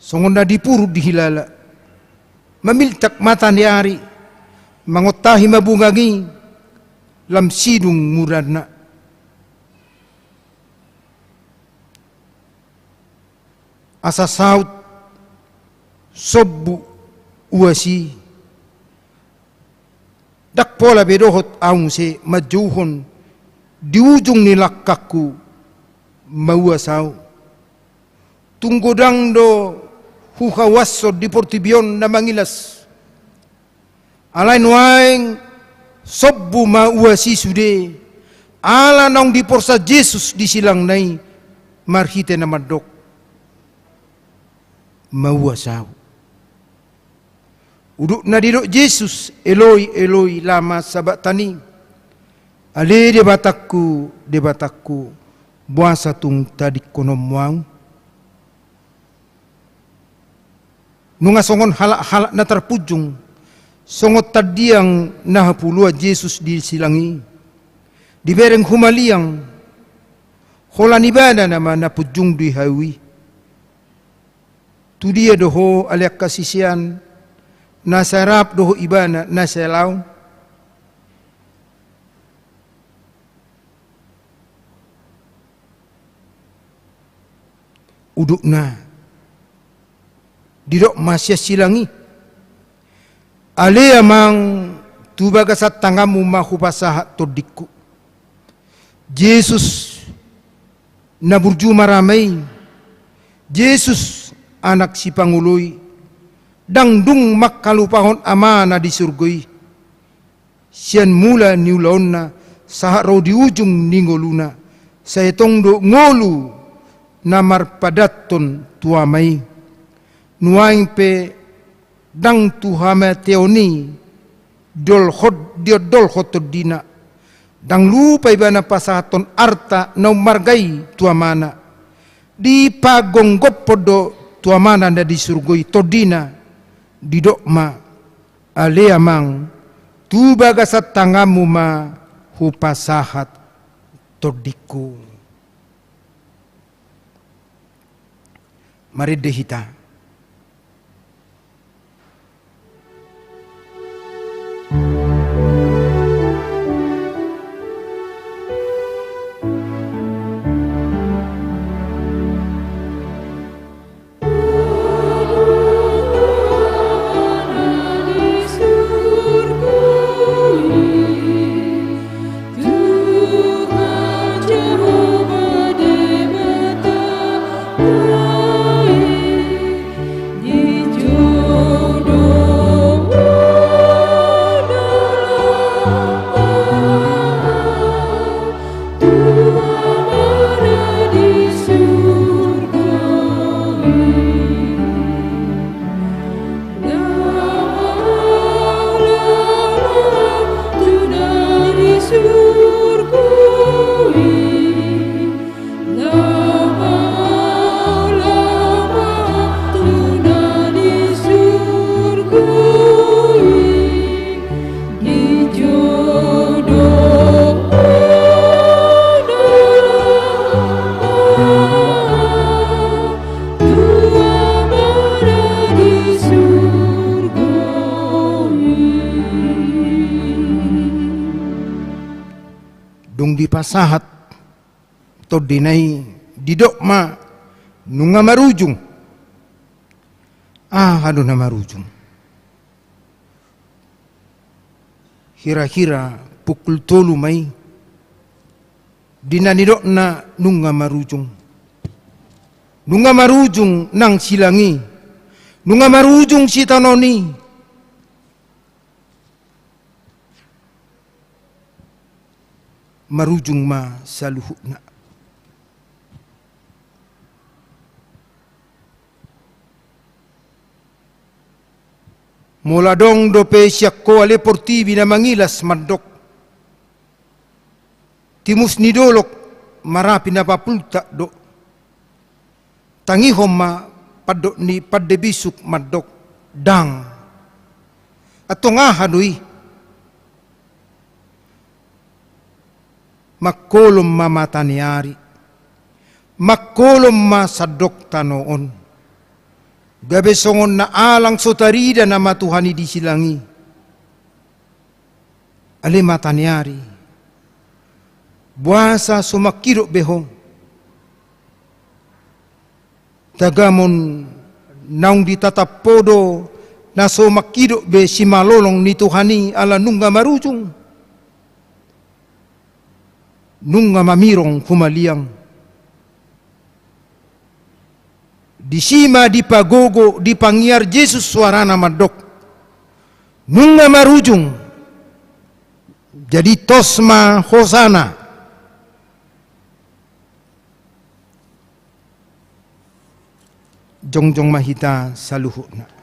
Songon na dipurut dihilala, mamiltak mata ni ari, mangontahi ma bungang i, lam sidung mudanna. Asa saut sombu uas i. Ndang pola be dohot ahu muse manjouhon di ujung ni langkangku, mauas ahu. Tung godang do huhauashon di portibi on na mangilas. Alai nuaeng sombu ma uas i sude, ala naung diporsan Jesus di silangna i marhite na mandok: Mauas ahu. Udutna didok Jesus: Eloi, Eloi, lama sabaktani? Ale Debatangku, Debatangku, boasa tung tadingkononmu ahu? Nunga songon halak-halak na tarpunjung, songon tandiang na hapuluan Jesus di silang i, dibereng humaliang, holan ibana nama na punjung di hau i. Tudia do ho, ale angka sisean, na sai rap dohot ibana na sai laho? Udutna didok ma sian silang i: Ale Amang, tu bagasan tanganmu ma hupasahat tondingku. Jesus na burju marama i, Jesus anak sipangoloi, ndang dung mangkalupahon Amana di surgo i. Sian mula ni ulaonna sahat ro di ujung ni ngoluna, sai tong do ngolu na marpadathon tu Ama i. Nuaeng pe ndang tu hamateon i diondolhon, diondolhon tondina. Ndang lupa ibana pasahathon arta na ummarga i tu Amana. Dipagomgophon do tu Amana na di surgo i tondina. Didok ma: Ale Amang, tu bagasan tanganmu ma hupasahat tondingku. Marende hita. Dipasahat tondina i, didok ma, nunga marujung. Aha do na marujung? Hira-hira pukul tolu ma i di na nidokna nunga marujung. Nunga marujung nang silang i. Nunga marujung sitaonon i. Marujung ma saluhutna. Molo adong dope sian ho ale portibi na mangilas mandok, timus ni dolok marapi na papultak do. Tangihon ma pandok ni pande bisuk mandok, ndang. Antong aha do i? Mangholom ma mata ni ari. Mangholom ma sandok tano on. Gabe songon na alang so tarida nama Tuhan i di silang i. Ale mata ni ari, boasa so mangkidok be ho? Tagamon naung ditatap ho do na so mangkidok be simalolong ni Tuhan i ala nunga marujung. Nunga mamirong humaliang. Disi ma dipagogo, dipangiar Jesus suarana mandok, nunga marujung. Jadi tos ma hosana. Jongjong ma hita saluhutna.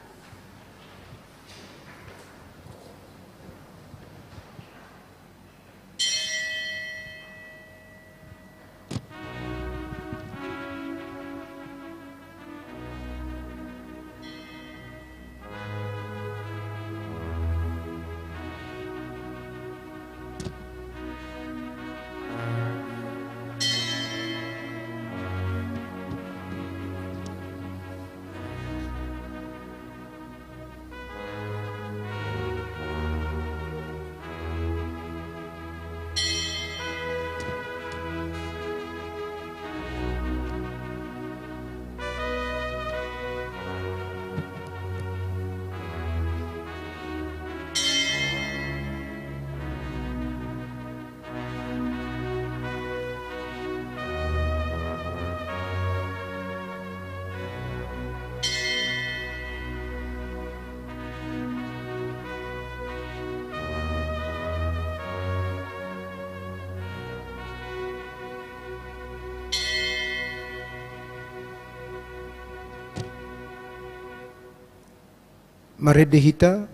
Marende hita,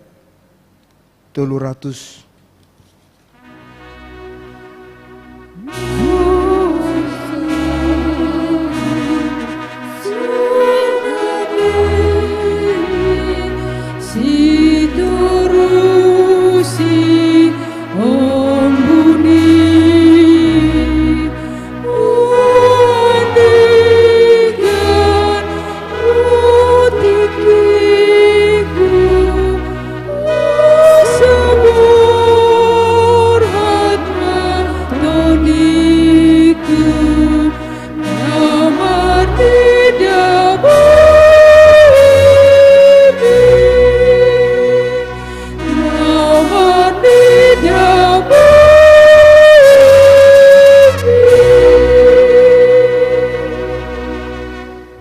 tolu ratus.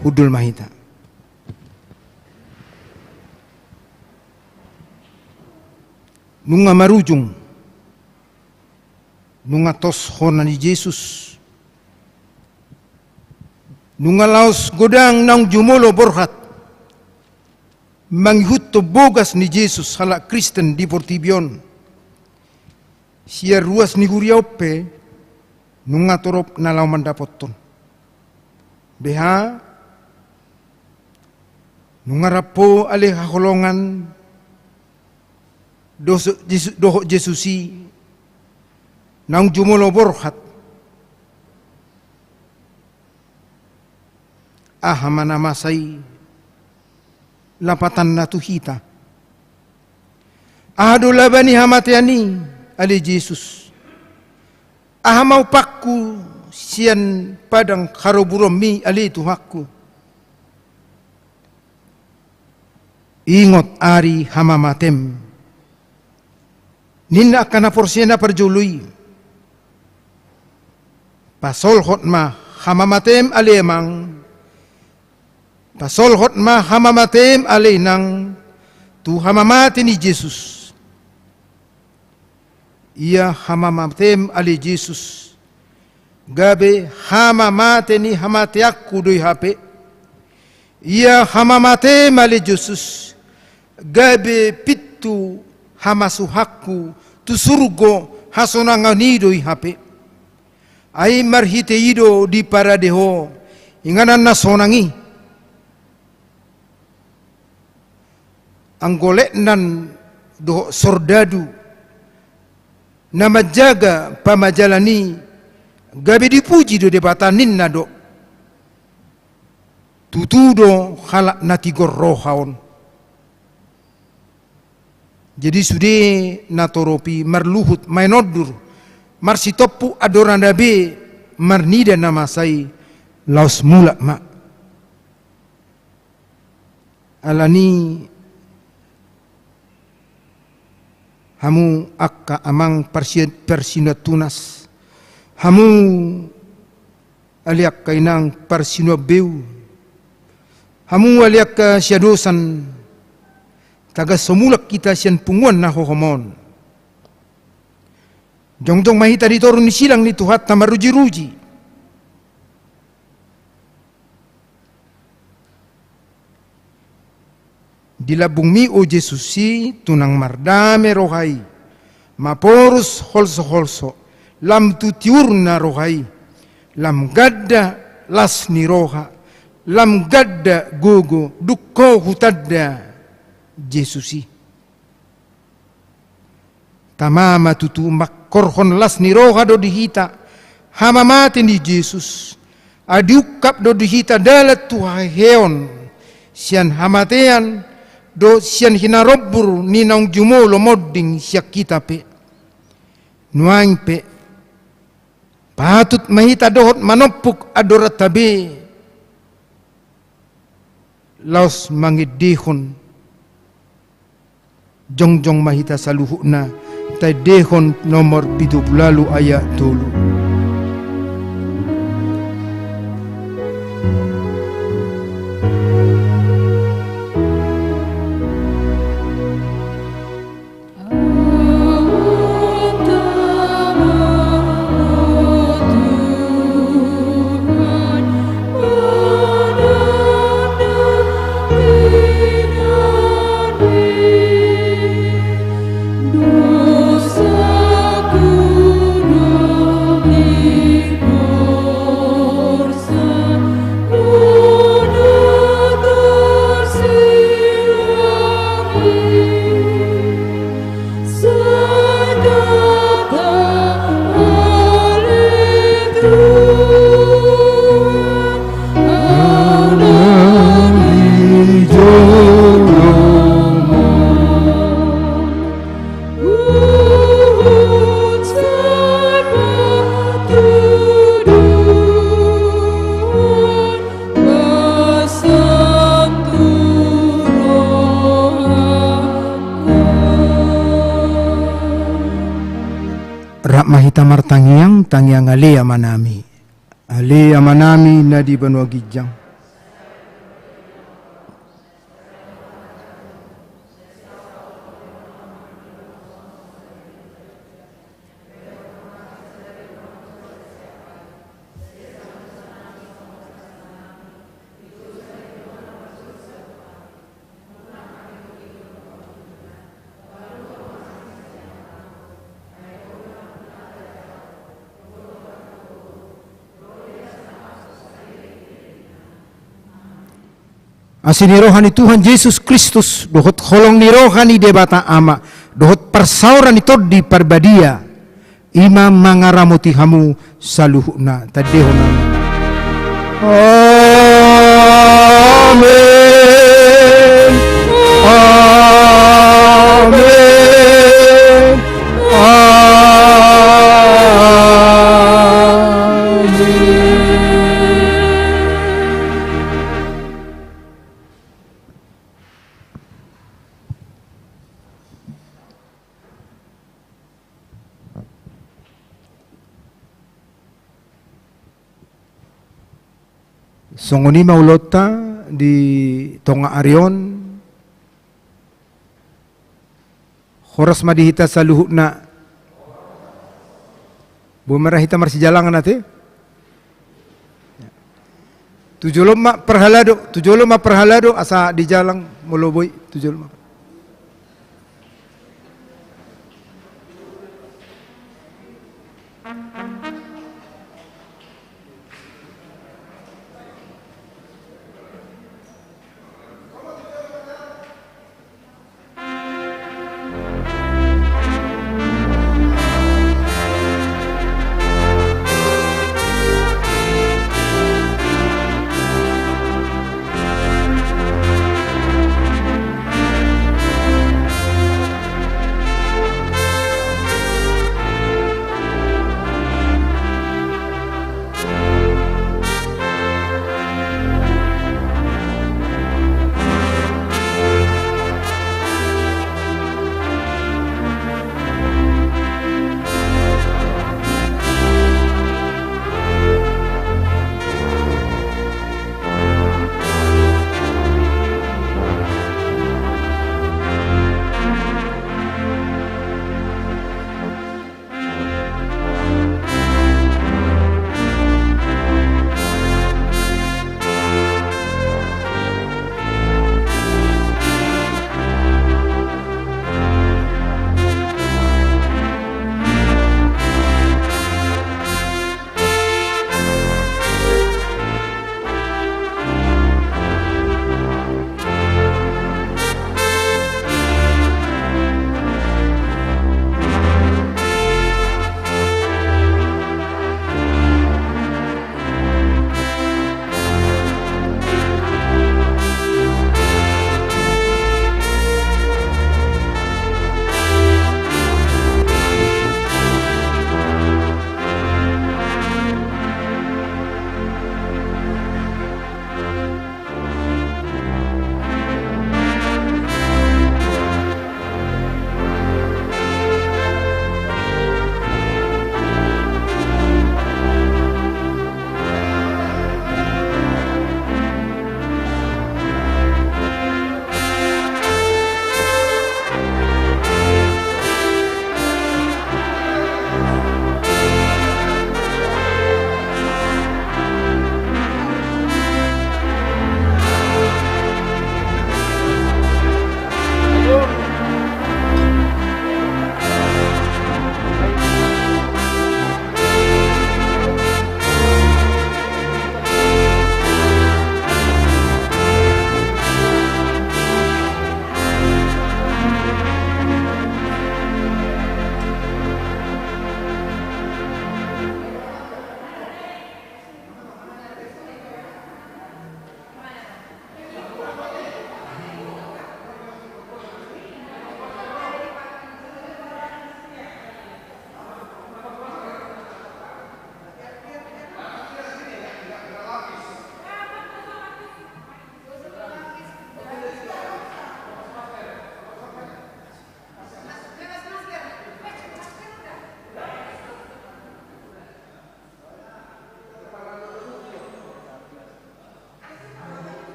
Hundul ma hita. Nunga marujung. Nunga tos hona ni Jesus. Nunga laos godang naung jumolo borhat mangihuthon bogas ni Jesus halak Kristen di portibi on. Sian ruas ni huria on pe nunga torop na laho mandapothon. Beha, nunga rap ho ale haholongan dohot Jesus, dohot Jesus i naung jumolo borhat. Aha ma na masa i lapatanna tu hita? Aha do laba ni hamatean i, ale Jesus? Aha ma upanku sian padang haroburonmi, ale Tuhanku? Ingot ari hamamatem, ninna angka na porsea na parjolo i. Pasolhot ma hamamatem, ale amang. Pasolhot ma hamamatem, ale inang, tu hamamate ni Jesus. Ia hamamatem, ale Jesus, gabe hamamate ni hamateanku do i hape. Ia hamamatem, ale Jesus, gabe pintu hamasuhanku tu surgo hasonangan i do i hape. Ai marhite i do diparade ho inganan na sonang i. Anggo letnan dohot sordadu na manjaga pamajalan i, gabe dipuji do Debata, ninna do. Tutu do halak na tigor roha on. Jadi sude natorop i marluhut, maen ondur, marsitompuk andorana be marnida na masa i, laos mulak ma. Alani hamu angka amang parsi-, parsinuan tunas, hamu ale angka inang parsinuan beu, hamu ale angka siadosan, tagan so mulak hita sian punguan na hohom on, jongjong ma hita di toru ni silang ni Tuhanta marujiruji. Di lambungmi, o Jesus, i tu na mardame roha i, maporus holsoholso, lam tu tiurna roha i, lam ganda las ni roha, lam ganda gogo, dung ho hutanda, Jesus i. Tama ma tutu, mangkorhon las ni roha do di hita hamamate ni Jesus. Ai diungkap do di hita dalan tu haheheon, sian hamatean dohot sian hinarombur ni naung jumolo monding sian hita pe. Nuaeng pe patut ma hita dohot manompuk andoranta be, laos mangendehon. Jongjong ma hita saluhutna, taendehon nomor pitu pulu ualu ayat tolu. Rap ma hita martangiang, tangiang Ale Amanami. Ale Amanami na di banua ginjang. Asi ni roha ni Tuhan Jesus Kristus, dohot holong ni roha ni Debata Ama, dohot parsaoran ni Tondi Parbadia, i ma mangaramoti hamu saluhutna. Tandehon. Amen. Amen. Amen. Songon i ma ulaonta di tonga ari on. Horas ma di hita saluhutna. Boi ma ra hita marsijalangan ate. Tu jolo ma parhalado, tu jolo ma parhalado asa dijalang molo boi, tu jolo ma.